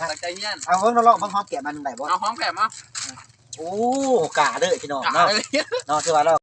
ຕັ້ງໃຈຮຽນ ເອົາເບິ່ງເນາະ ລອງເບິ່ງ ຫອມແກ້ມອັນໜຶ່ງໄດ້ບໍ່? ເອົາ ຫອມແກ້ມເອົາ. ໂອ້ ກ້າເດີພີ່ນ້ອງເນາະ ເນາະ ຖືວ່າລາວ